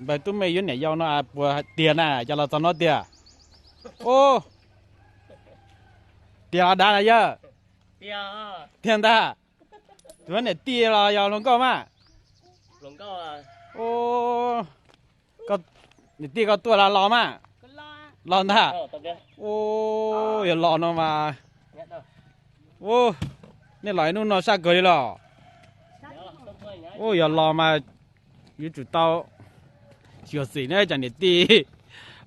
Npawg Tub Mej yuav niam yau no puas tiag na, cov los txog no tiag? Ub, tiag los dag na yawg? Tiag ntag. Tus niam tij los yog hluas nkauj mas? Ub, niam tij koj tuaj los los mas? Los ntag. Ub, yog los no mas. Ub, nej los ib hnub no saj kawg li los? Ub, yog los mas yuav tsum tau xyuas xim ne, tsam niam tij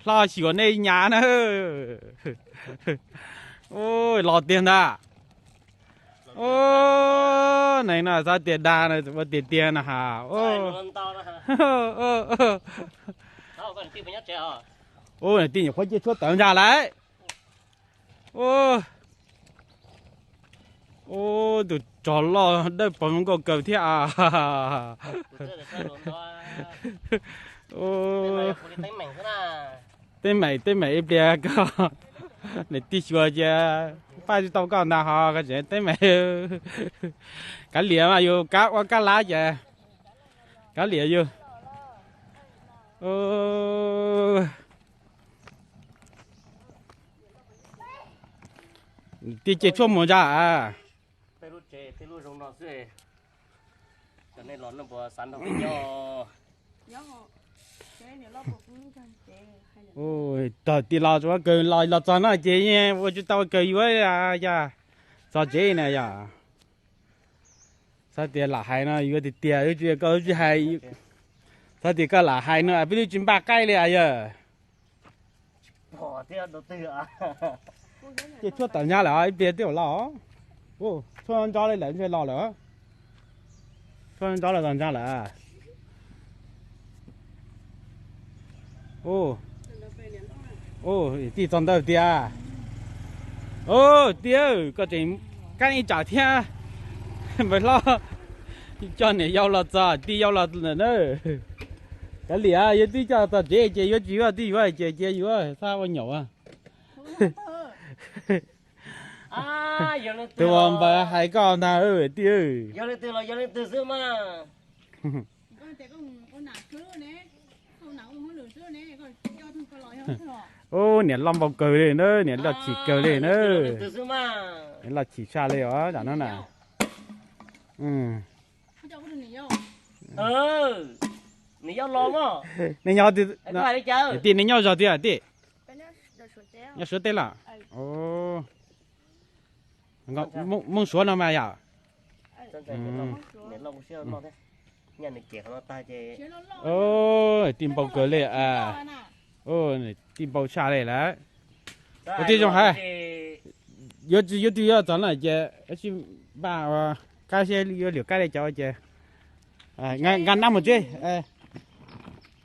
hlob xyuas nej nyab na. Ub, los tiag ntag. Ub, neeg no xav tias dag no ua tiag tiag no ha. Ub, niam tij nyuam qhuav ciaj tshuab tawv ntag lauj. Ub, ub, tus tsov loj dawb paug zoo nkauj kawg thiab a. Teeb meem, teeb meem ib pliag koj niam tij xyuas ces faj tsis tau koj ntag ho koj tseem teeb meem. Kav liam mas yus kav ua kab lab ces kav liam yus. Tij ces tshuaj mus ntag. Tog tij los tsuav kawg los los txog no ces yeej ua tsis tau kawg yuav yog txog tsev na yog. Xav tias lam hais no yuav tiag tiag, koj tsis hais. Xav tias koj lam hais no peb twb tsis npaj qaib li yog. Ces tshuaj tawm ntshab lawm ib pliag twb los. Tshuaj ntsob li lawm ntshe los lawm. Tshuaj ntsob los txog ntshab lawm. Tij txog ntawd tiag. Tij, koj tseem kab ib tsam thiab. Npawg hlob coj niam yau los txog, tij yau los na. Kav liam, yog twb coj txog tsev ces yuav tsis yuav, twb yuav ces cia yuav, xav ua nyaum. Tus uas npawg hais koj ntag tij. Ub, niam loj npau kawg li na, niam loj chim kawg li na. Niam loj chim tshaj li os tam no na. Nej nyob, tij, nej nyob zog tiag tij? Nyob Suav teb los? Moob Suav no mas yom. Tij npau kawg li. Tij npau tshaj li lawm. Ua tij zoo hais, yuav tsis yuav twg yuav txog no ces sib npaj ua kab seb yuav lwm kab li cov ua ces nqa nab mus tsev,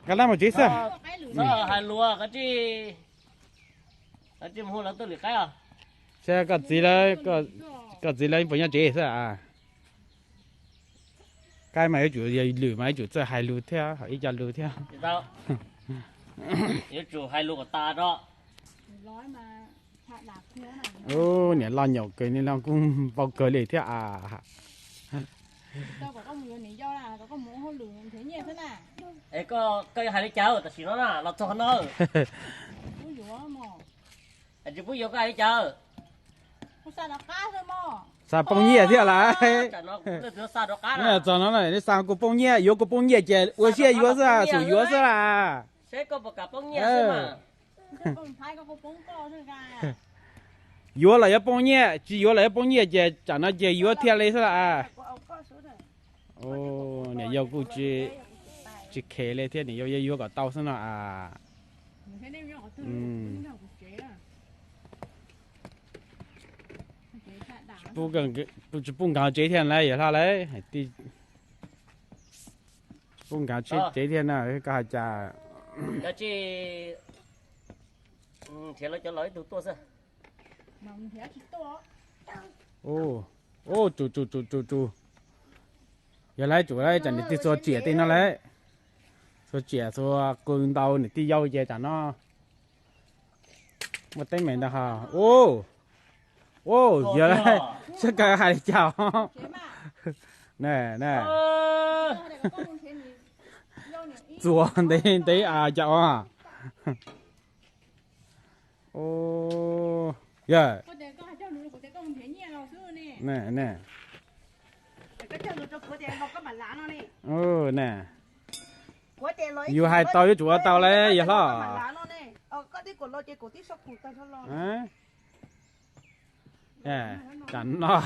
nqa nab mus tsev xwb. Hais lus, seb koj txiv, koj txiv lawv puas nyob tsev xwb. Kab mas yuav tsum, lwm mas yuav tsum txawj hais lus thiab, ib co lus thiab. Yuav tsum hais lus kom tas rau. Ub, niam loj nyaum kawg li los kuj npau kawg li thiab as. Es koj, koj yuav hais li cas tam sim no na los txog no? Tsis pub yuav koj hais li cas? Xa poob nyiaj thiab lawm. Txog no nej xa kuv poob nyiaj, yuav kuv poob nyiaj ces ua siab yuav xwb, xum yuav xwb las. Yuav los yuav poob nyiaj, tsis yuav los yuav poob nyiaj ces tsam no ces yuav thiaj li xwb las. Niam yau kuj tsis khev li thiab, niam yau yuav yuav kom tau xwb no as. Tsis pub nkag tsev thiab lawm yawm hlob lawm. Tsis pub nkag tsev thiab na, koj hais cas? Nrhiav lawv cov los ib tug tuaj xwb. Ub, tsum tsum tsum tsum tsum. Yog lawv tsum lawm tsam niam tij txhua tsiam tej no lawm. Txhua tsiam txhua qw ntau niam tij yau ces tsam no muaj teeb meem ntag ho. Ub, ub, yog lawm, saib koj hais li cas os. Na, na. Txuas ntev ntev a cas os. Yog. Ne, yus hais tau yuav tsum ua tau lauj yog hlob. Tam no